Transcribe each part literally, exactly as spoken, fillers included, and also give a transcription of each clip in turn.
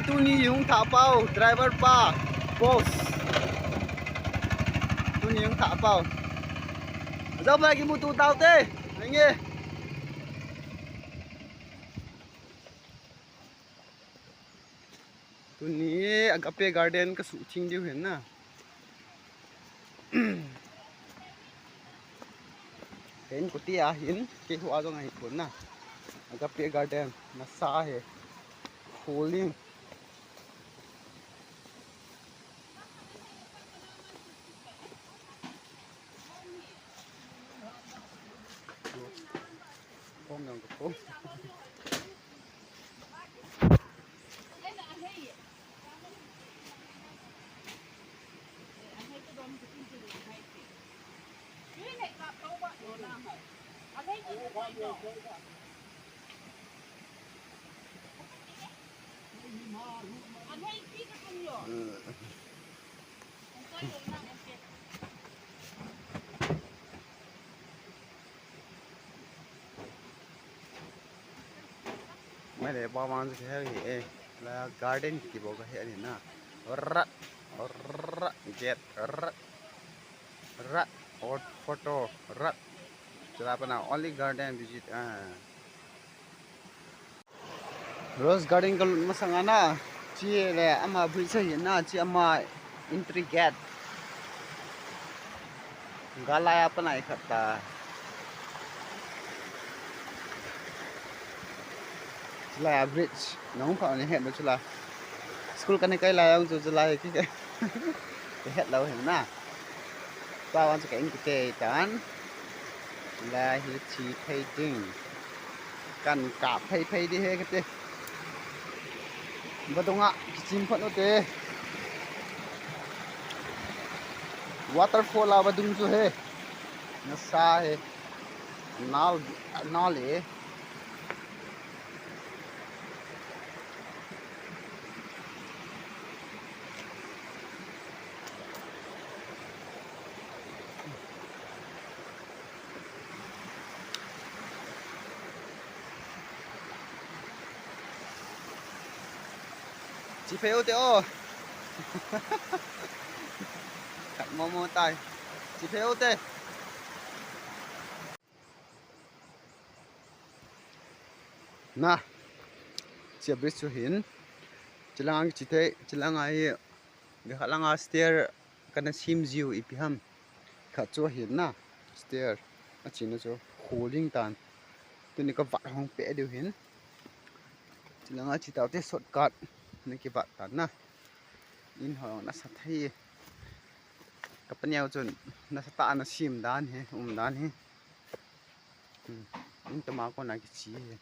Tuni hung thah pau, driver pa, boss. Tuni hung thah pau. Jao ba kimuto tau te. Henge. Tuni Agape Garden ka suhthing diu hin na. Ken kuti a hin, kei hu a jong ahi pon na. Agape Garden, nasa he. Cooling. Kong dong ka kong. Mai le ba man chu he hi e. La garden ki bo ka he ni na. Rat, rat, get, rat, rat, or photo, rat. Chula pana only garden visit. Ah. Rose Garden ka lut masang a na, chi le ama bridge ahi na, chi ama entry gate. Gal lai a panai khat ta. Chulai a bridge, nahung kha ni het lo chulai. School kana kai lai a chu chulai ki ke. Ke het lo hin na. Tua vang chu ka in kite tan. Lai hi thi phei ding. Kan kap phei phei di he kate. Vadung a kichim phat u te. Waterfall a vadung chu he. Nasa he. Nal, nal e. Chi phei u te o. Khat momo tai. Chi phei u te. Na, chia bridge chu hin, chilanga kichi thei, chilanga hi, ga khat langa stair kana sem jiu ipi ham, khat chu hin na, stair, achina chu, kho ding tan, tuni ka vat hong pe diu hin, chilanga chi tau te shortcut, na kivat tan na, in hong nasa thei, ka paneo chun, nasa ta na sem dan hi, um dan hi. Hmm. In tama kona kichi he.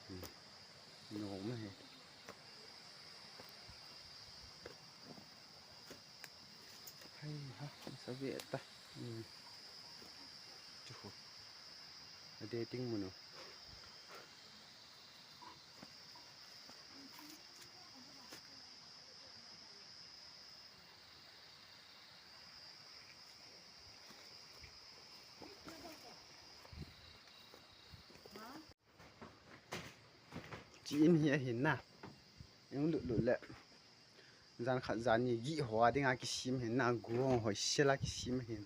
Hmm. Nom he. Hai ha, sa ve ta. Hmm. Chu. A dating mun u. Chi in hi ahin na. Eng lut lut le. Jan khat jan ni gih ho a dinga kisem hin na, gu hoi sela kisem hin.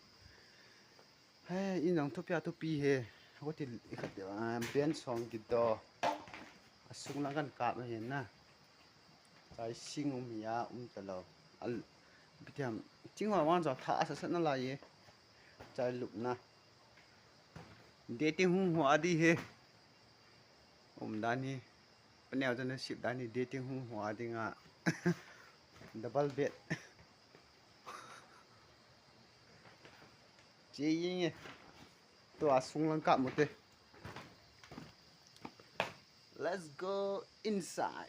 He, in jong thupi a thupi he. Hoti khat, ah, ben song kido. Asung lang kan kap ahin na. Chai sing um hi a, um ta lo. Al, bitiam, ching ho wan jo tha asa sa na lai ye. Chai lup na. Dating hung ho a di he. Um dan hi. Paneo chu na sip dan hi dating hung ho a dinga. Double bed. Che ying e. Tua sung lang kap mo te. Let's go inside.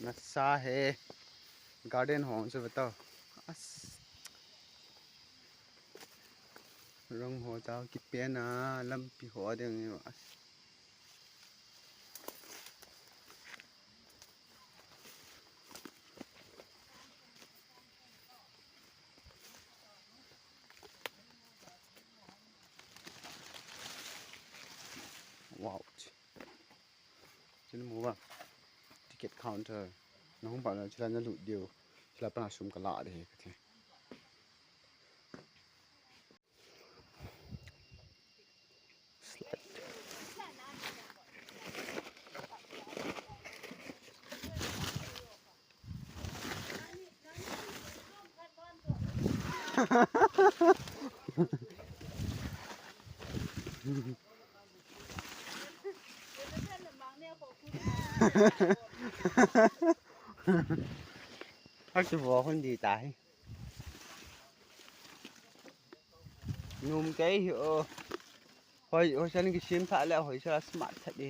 Nasa he. Garden ho chu ve to. As. Rong ho chao kipen a, lampi ho ding e. As. Ticket counter. Na hung pha na chila na lut diu. Chila pa na sum ka la de he ka the. Slide. Hak chu bo hun di ta hi. Num kei hi o. Hoi, hoi san ki sim tha le hoi sa smart tha di.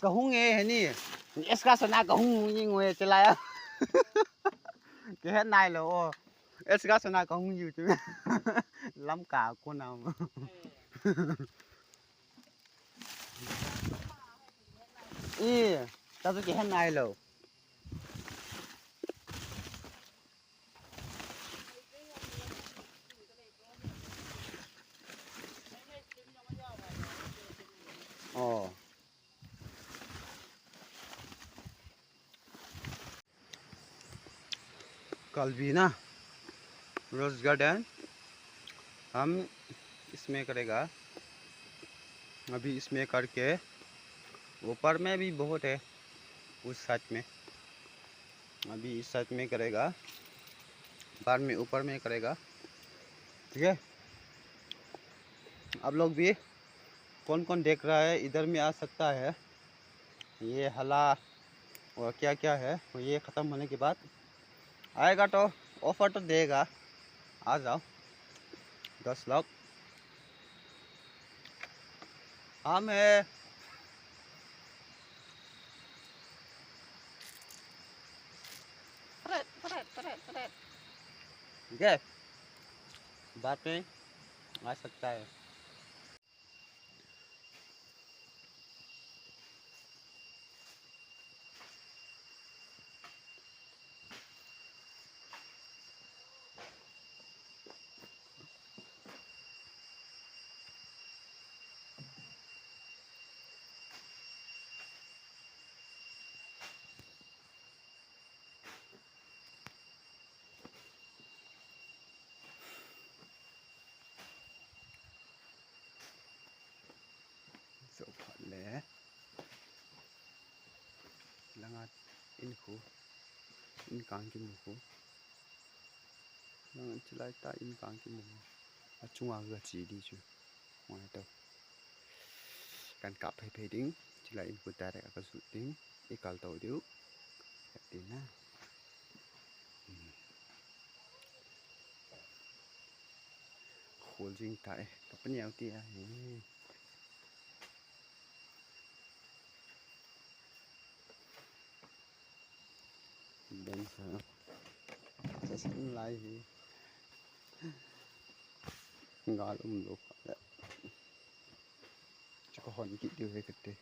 Ka hung e he ni. Excursion a ka hung ni ngoi che la ya. Ke he nai lo o. Excursion a ka hung yu chu. Lamka ko na. I, ta chu kihen nai lo. Oh. कलबीना रोज गार्डन हम इसमें करेगा। अभी इसमें करके ऊपर में भी बहुत है, उस साइड में। अभी इस साइड में करेगा, बाद में ऊपर में करेगा। ठीक है, आप लोग भी कौन कौन देख रहा है, इधर में आ सकता है। ये हला और क्या क्या है, और ये ख़त्म होने के बाद आएगा तो ऑफर तो देगा। आ जाओ दस लोग। हम है। ठीक है, बाद में आ सकता है। Zo phat le. Langa in khu. In kang kimu khu. Langa chilai ta in kang kimu. Achunga ga chi di chu. Ngai to. Kan kap phei phei ding. Chilai in khu direct a ka sut ding. I kal to diu. Ka ti na. Hmm. Khol jing ta e. Ka pa niau ti a. Hmm. Dam sa. Sa san lai hi. Gal um lo pha le. Chu ka hon kit diu hi kati.